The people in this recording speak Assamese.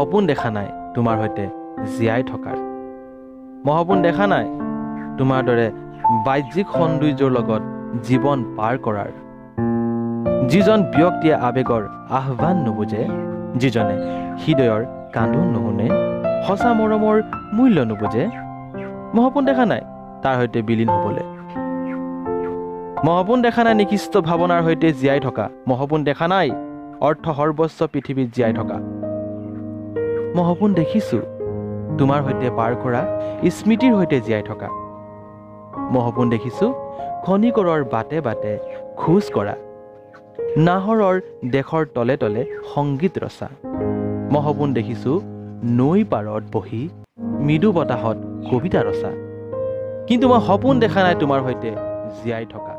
সপোন দেখা নাই তোমাৰ সৈতে জীয়াই থকাৰ। মই সপোন দেখা নাই তোমাৰ দৰে বাহ্যিক সৌন্দৰ্যৰ লগত জীৱন পাৰ কৰাৰ। যিজন ব্যক্তিয়ে আৱেগৰ আহ্বান নুবুজে, যিজনে হৃদয়ৰ কান্দোন নুশুনে, সঁচা মৰমৰ মূল্য নুবুজে, মই সপোন দেখা নাই তাৰ সৈতে বিলীন হ'বলৈ। মই সপোন দেখা নাই নিকৃষ্ট ভাৱনাৰ সৈতে জীয়াই থকা। মই সপোন দেখা নাই অৰ্থ সৰ্বস্ব পৃথিৱীত জীয়াই থকা। মই সপোন দেখিছোঁ তোমাৰ সৈতে পাৰ কৰা স্মৃতিৰ সৈতে জীয়াই থকা। মই সপোন দেখিছোঁ খনিকৰৰ বাটে বাটে খোজ কঢ়া, নাহৰৰ দেশৰ তলে তলে সংগীত ৰচা। মই সপোন দেখিছোঁ নৈ পাৰত বহি মৃদু বতাহত কবিতা ৰচা। কিন্তু মই সপোন দেখা নাই তোমাৰ সৈতে জীয়াই থকা।